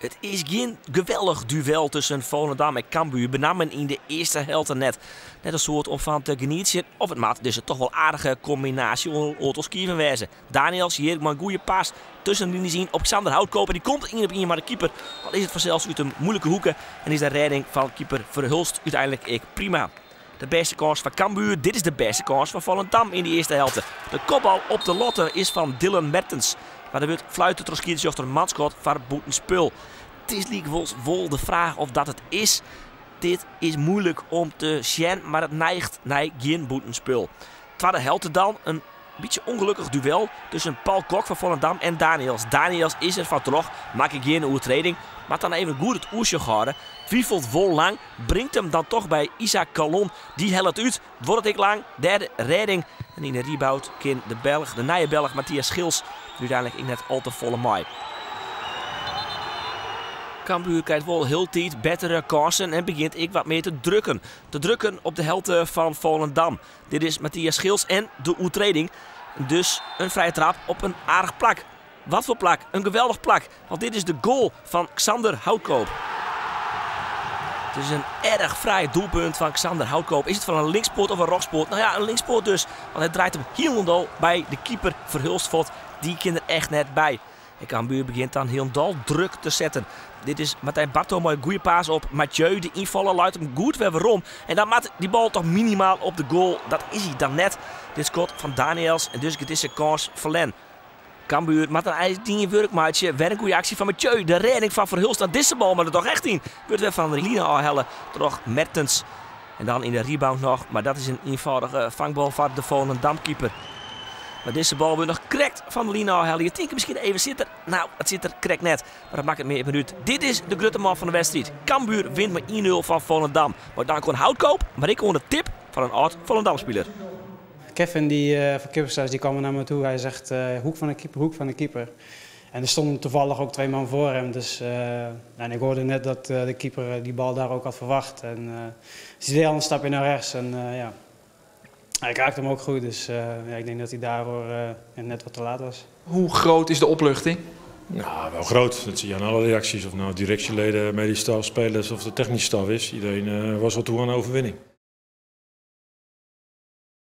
It is gjin geweldich duel tusken Volendam en Cambuur, benammen yn de earste helte net. Net in soad om fan te genietsjen, of it moat dizze toch wol aardige kombinaasje oan oantal skiven wêze. Daniels hjir mei in goede pass tusken de linies yn op Xander Houtkoop en dy komt ien op ien mei de keeper. Al is it fansels út in moeilike hoeke en is de rêding fan keeper Verhulst úteinlik ek prima. De bêste kâns foar Cambuur, dit is de bêste kâns foar Volendam yn de earste helte. De kopbal op de latte is fan Dylan Mertens, mar der wurdt fluite troch skiedsrjochter Manschot foar bûtenspul. It is lykwols wol de fraach of dat it is. Dit is moeilik om te sjen, mar it neigt nei gjin bûtenspul. Twadde helte dan, in bytsje ûngelokkich duel tusken Paul Kok fan Volendam en Daniels. Daniels is der fan troch, makket gjin oertreding, moat dan even goed it oersjoch hâlde. Twifelt wol lang, bringt him dan toch by Isaac Kallon. Dy hellet út, duorret ek lang. Dêr de rêding. En yn de rebound kin de Belch, de nije Belch Matthias Schils, der úteinlik ek net al te folle mei. Cambuur krijt wol hieltyd bettere kânsen en begjint ek wat mear te drukken. Te drukken op de helte fan Volendam. Dit is Matthias Schils en de oertreding. Dus in frije trap op in aardich plak. Wat foar plak? In geweldich plak, want dit is de goal fan Xander Houtkoop. It is in erch fraai doelpunt fan Xander Houtkoop. Is it fan in linkspoat of in rjochtspoat? No ja, in linkspoat dus, want hy draait him hielendal by de keeper Verhulst fuort. Dy kin der echt net by. En Cambuur begjint dan hielendal druk te setten. Dit is Martijn Barto mei in goede pass op Mathieu. De ynfaller leit him goed wer werom. En dan moat dy bal toch minimaal op de goal. Dat is hy dan net. Dit skot fan Daniels en dus giet dizze kâns ferlern. Cambuur moat in eins dien wurk meitsje. Wer in goede aksje fan Mathieu. De rêding fan Verhulst. Nou, dizze bal moat der toch echt yn. Wurdt wer fan de line ôfhelle troch Mertens. En dan yn de rebound noch, mar dat is in ienfâldige fangbal foar de Volendamkeeper. Mar dizze bal wurdt noch krekt fan de line ôfhelle. Je tinke miskien even sit er. Nou, dat sit der krekt net. Mar dat makket mear út. Dit is de grutte man fan de wedstriid. Cambuur wint mei 1-0 fan Volendam. Mei dank oan Houtkoop, mar ek oan de tip fan in âld Volendam-spiler. Kevin die, van Kippersluis die kwam naar me toe. Hij zegt hoek van de keeper, hoek van de keeper. En er stonden toevallig ook twee man voor hem. Dus, en ik hoorde net dat de keeper die bal daar ook had verwacht. En, dus die deed al een stapje naar rechts. En, ja. Hij raakte hem ook goed, dus ja, ik denk dat hij daardoor net wat te laat was. Hoe groot is de opluchting? Nou, wel groot. Dat zie je aan alle reacties. Of nou directieleden, medische staf, spelers of de technische staf is. Iedereen was al toe aan de overwinning.